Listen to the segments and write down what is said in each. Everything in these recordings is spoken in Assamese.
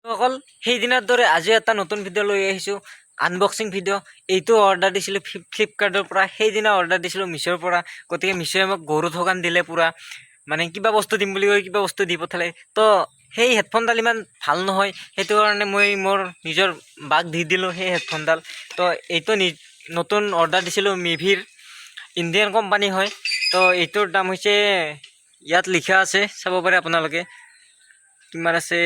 অকল সেইদিনাৰ দৰে আজিও এটা নতুন ভিডিঅ' লৈ আহিছোঁ, আনবক্সিং ভিডিঅ'। এইটো অৰ্ডাৰ দিছিলোঁ ফ্লিপকাৰ্টৰ পৰা, সেইদিনা অৰ্ডাৰ দিছিলোঁ মিছ'ৰ পৰা। গতিকে মিছ'য়ে মোক গৰু ঠগন দিলে পূৰা। মানে কিবা বস্তু দিম বুলি কৈ কিবা বস্তু দি পঠালে। তো সেই হেডফোনডাল ইমান ভাল নহয়, সেইটো কাৰণে মই মোৰ নিজৰ বাক দি দিলোঁ সেই হেডফোনডাল। তো এইটো নতুন অৰ্ডাৰ দিছিলোঁ মিভিৰ, ইণ্ডিয়ান কোম্পানী হয়। তো এইটোৰ দাম হৈছে, ইয়াত লিখা আছে, চাব পাৰে আপোনালোকে কিমান আছে,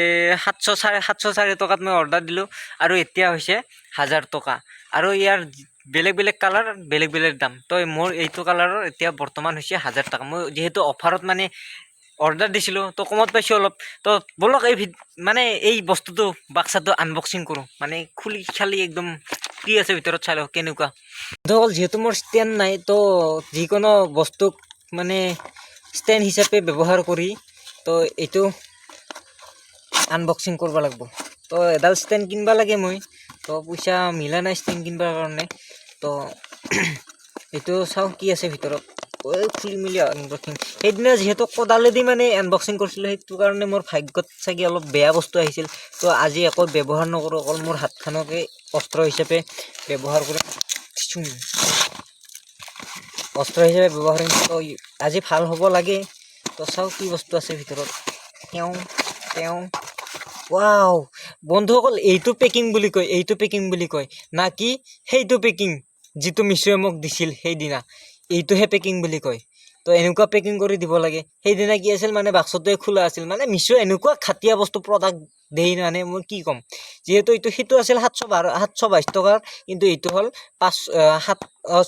704, 704 টকাত মই অৰ্ডাৰ দিলোঁ আৰু এতিয়া হৈছে 1000 টকা। আৰু ইয়াৰ বেলেগ বেলেগ কালাৰ, বেলেগ বেলেগ দাম। তো মোৰ এইটো কালাৰৰ এতিয়া বৰ্তমান হৈছে 1000 টকা। মই যিহেতু অফাৰত মানে অৰ্ডাৰ দিছিলোঁ, তো কমত পাইছোঁ অলপ। তো ব'লক, এই মানে এই বস্তুটো, বাক্সাটো আনবক্সিং কৰোঁ, মানে খুলি খালি একদম কি আছে ভিতৰত চাই লওঁ কেনেকুৱা। বন্ধুসকল, যিহেতু মোৰ ষ্টেণ্ড নাই, তো যিকোনো বস্তুক মানে ষ্টেণ্ড হিচাপে ব্যৱহাৰ কৰি তো এইটো আনবক্সিং কৰিব লাগিব। তো এডাল ষ্টেণ্ড কিনিব লাগে মই, তো পইচা মিলা নাই ষ্টেণ্ড কিনিবৰ কাৰণে। তো এইটো চাওঁ কি আছে ভিতৰত। ঐ, খুলি মেলি আনবক্সিং। সেইদিনা যিহেতু কোদালেদি মানে আনবক্সিং কৰিছিলোঁ, সেইটো কাৰণে মোৰ ভাগ্যত চাগে অলপ বেয়া বস্তু আহিছিল। তো আজি একো ব্যৱহাৰ নকৰোঁ, অকল মোৰ হাতখনকে অস্ত্ৰ হিচাপে ব্যৱহাৰ কৰিম। অস্ত্ৰ হিচাপে ব্যৱহাৰ কৰিম। তো আজি ভাল হ'ব লাগে। তো চাওঁ কি বস্তু আছে ভিতৰত। তেওঁ তেওঁ ৱাও! বন্ধুসকল, এইটো পেকিং বুলি কয়, এইটো পেকিং বুলি কয় না কি সেইটো পেকিং যিটো মিছ'য়ে মোক দিছিল সেইদিনা, এইটোহে পেকিং বুলি কয়। তো এনেকুৱা পেকিং কৰি দিব লাগে। সেইদিনা কি আছিল, মানে বাক্সটোৱে খোলা আছিল। মানে মিছ' এনেকুৱা ঘাটিয়া বস্তু প্ৰডাক্ট দেই, মানে মই কি ক'ম। যিহেতু এইটো সেইটো আছিল 712, 722 টকাৰ, কিন্তু এইটো হ'ল পাঁচ সাত,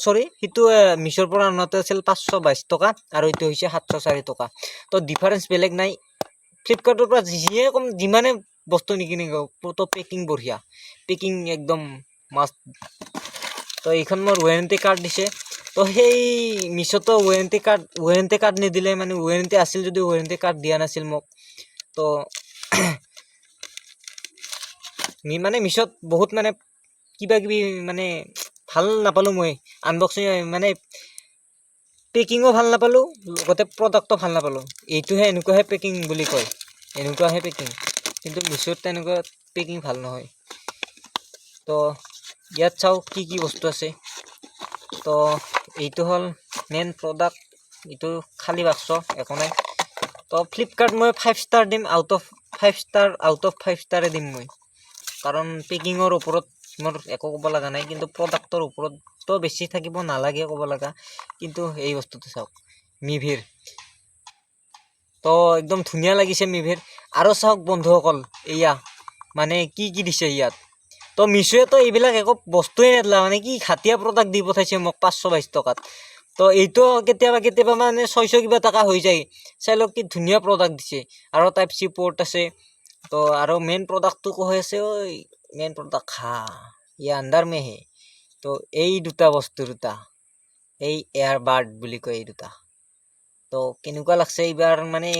চৰি, সেইটো মিছ'ৰ পৰা আনোতে আছিল 522 টকা আৰু এইটো হৈছে 704 টকা। তো ডিফাৰেঞ্চ বেলেগ নাই। ফ্লিপকাৰ্টৰ পৰা যিয়ে কম যিমানে বস্তু নিকিনিব, তো পেকিং বঢ়িয়া, পেকিং একদম মাষ্ট। তো এইখন মোৰ ৱেৰেণ্টি কাৰ্ড দিছে। তো সেই মিছ'তো ৱেৰেণ্টি কাৰ্ড নিদিলে, মানে ৱেৰেণ্টি আছিল যদিও ৱেৰেণ্টি কাৰ্ড দিয়া নাছিল মোক। তো মানে মিছ'ত বহুত মানে কিবা কিবি মানে ভাল নাপালোঁ মই। আনবক্সিং মানে পেকিঙো ভাল নাপালোঁ, লগতে প্ৰডাক্টো ভাল নাপালোঁ। এইটোহে, এনেকুৱাহে পেকিং বুলি কয়, এনেকুৱাহে পেকিং। কিন্তু মিছ'ত তেনেকুৱা পেকিং ভাল নহয়। তো ইয়াত চাওঁ কি কি বস্তু আছে। তো এইটো হ'ল মেইন প্ৰডাক্ট। এইটো খালী বাক্স, একো নাই। তো ফ্লিপকাৰ্ট মই 5 ষ্টাৰ দিম out of 5 star, out of 5 ষ্টাৰে দিম মই। কাৰণ পেকিঙৰ ওপৰত মোৰ একো ক'ব লগা নাই, কিন্তু প্ৰডাক্টৰ ওপৰততো বেছি থাকিব নালাগে ক'ব লগা। কিন্তু এই বস্তুটো চাওক, মিভিৰ। তো একদম ধুনীয়া লাগিছে মিভিৰ। আৰু চাওক বন্ধুসকল, এয়া মানে কি কি দিছে ইয়াত। তো মিছ'য়েতো এইবিলাক একো বস্তুৱে নেদলা, মানে কি ঘাটিয়া প্ৰডাক্ট দি পঠাইছে মোক 522 টকাত। তো এইটো কেতিয়াবা কেতিয়াবা মানে 600 কিবা টকা হৈ যায়। চাই লওক কি ধুনীয়া প্ৰডাক্ট দিছে। আৰু টাইপ চি পৰ্ট আছে। তো আৰু মেইন প্ৰডাক্টটো কৈ আছে, ঐ, মেইন প্ৰডাক্ট হা ये अंदर में है। তো এই দুটা বস্তু দুটা, এই এয়াৰবাড বুলি কয় এই দুটা। তো কেনেকুৱা লাগছে এইবাৰ, মানে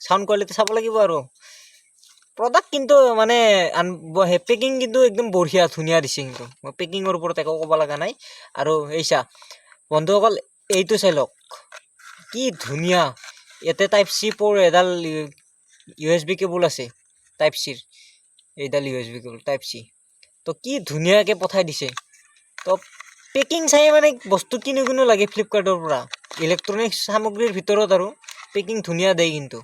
চাউণ্ড কোৱালিটি চাব লাগিব। আৰু প্ৰডাক্ট কিন্তু মানে পেকিং কিন্তু একদম বঢ়িয়া, ধুনীয়া দিছে। কিন্তু মই পেকিঙৰ ওপৰত একো ক'ব লগা নাই। আৰু এই চা বন্ধুসকল, এইটো চাই লওক কি ধুনীয়া। ইয়াতে টাইপ চি প'ৰ এডাল ইউএছবি কেবুল আছে, টাইপ চিৰ এইডাল ইউএছবি কেবুল টাইপ চি। তো কি ধুনীয়াকৈ পঠাই দিছে। তো পেকিং চাই মানে বস্তু কিনো কিনো লাগে ফ্লিপকাৰ্টৰ পৰা। ইলেক্ট্ৰনিক্স সামগ্ৰীৰ ভিতৰত আৰু পেকিং ধুনীয়া দেই। কিন্তু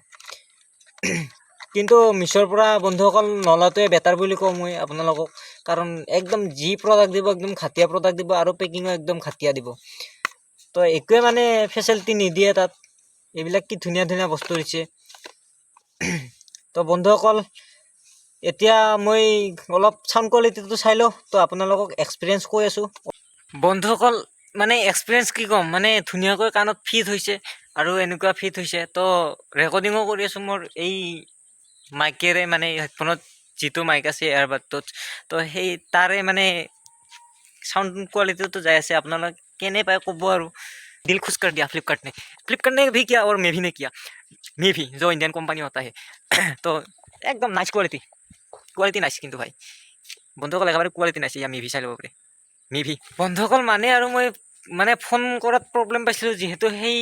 কিন্তু মিছ'ৰ পৰা বন্ধুসকল নলোৱাটোৱে বেটাৰ বুলি কওঁ মই আপোনালোকক। কাৰণ একদম যি প্ৰডাক্ট দিব, একদম ঘাটিয়া প্ৰডাক্ট দিব আৰু পেকিঙো একদম ঘাটিয়া দিব। তো একোৱে মানে ফেচিলিটি নিদিয়ে তাত। এইবিলাক কি ধুনীয়া ধুনীয়া বস্তু দিছে। তো বন্ধুসকল, এতিয়া মই অলপ চাউণ্ড কোৱালিটিটো চাই লওঁ, তো আপোনালোকক এক্সপিৰিয়েঞ্চ কৈ আছোঁ। বন্ধুসকল, মানে এক্সপিৰিয়েঞ্চ কি ক'ম, মানে ধুনীয়াকৈ কাণত ফিট হৈছে আৰু এনেকুৱা ফিট হৈছে। তো ৰেকৰ্ডিঙো কৰি আছোঁ মোৰ এই মাইকেৰে, মানে হেডফোনত যিটো মাইক আছে এয়াৰবাডটোত, তো সেই তাৰে মানে চাউণ্ড কোৱালিটিটো যাই আছে। আপোনালোকে কেনে পায় ক'ব। আৰু दिल खुश कर दिया फ्लिपकार्ट ने। फ्लिपकार्ट ने भी किया और मिवी ने किया। मिवी जो इंडियन कंपनी होता है, तो एकदम नाइस क्वालिटी, কোৱালিটি নাইচ। কিন্তু ভাই বন্ধুসকল, একেবাৰে কোৱালিটি নাইচ। ইয়া মিভি চাই ল'ব পাৰে, মিভি। বন্ধুসকল, মানে আৰু মই মানে ফোন কৰাত প্ৰব্লেম পাইছিলোঁ, যিহেতু সেই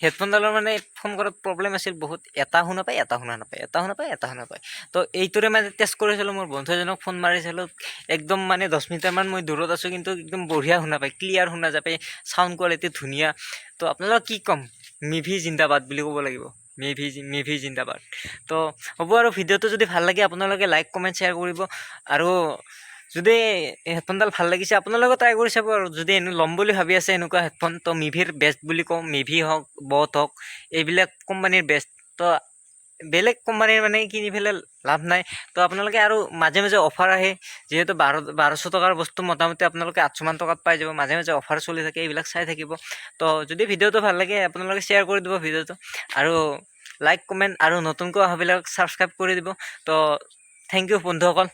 হেডফোনডালৰ মানে ফোন কৰাত প্ৰব্লেম আছিল বহুত। এটা শুনা পায়, এটা শুনা নাপায়, এটা শুনা পায়, এটা শুনা পায়। তো এইটোৰে মানে টেষ্ট কৰিছিলোঁ, মোৰ বন্ধু এজনক ফোন মাৰিছিলোঁ। একদম মানে 10 মিটাৰমান মই দূৰত আছোঁ, কিন্তু একদম বঢ়িয়া শুনা পায়, ক্লিয়াৰ শুনা যায়, চাউণ্ড কোৱালিটি ধুনীয়া। তো আপোনালোকক কি ক'ম, মিভি জিন্দাবাদ বুলি ক'ব লাগিব। মিভি, মিভি জিন্দাবাদ। তো হ'ব আৰু, ভিডিঅ'টো যদি ভাল লাগে, আপোনালোকে লাইক, কমেণ্ট, শ্বেয়াৰ কৰিব। আৰু যদি হেডফোনডাল ভাল লাগিছে, আপোনালোকেও ট্ৰাই কৰি চাব। আৰু যদি এনে ল'ম বুলি ভাবি আছে এনেকুৱা হেডফোন, তো মিভিৰ বেষ্ট বুলি কওঁ। মিভি হওক, বট হওক, এইবিলাক কোম্পানীৰ বেষ্ট। তো বেলেগ কোম্পানীৰ মানে কিনি পেলাই লাভ নাই। তো আপোনালোকে আৰু মাজে মাজে অফাৰ আহে, যিহেতু 1200 টকাৰ বস্তু মোটামুটি আপোনালোকে 800মান টকাত পাই যাব। মাজে মাজে অফাৰ চলি থাকে, এইবিলাক চাই থাকিব। তো যদি ভিডিঅ'টো ভাল লাগে, আপোনালোকে শ্বেয়াৰ কৰি দিব ভিডিঅ'টো আৰু লাইক, কমেণ্ট আৰু নতুনকৈ অহাবিলাক ছাবস্ক্ৰাইব কৰি দিব। তো thank U বন্ধুসকল।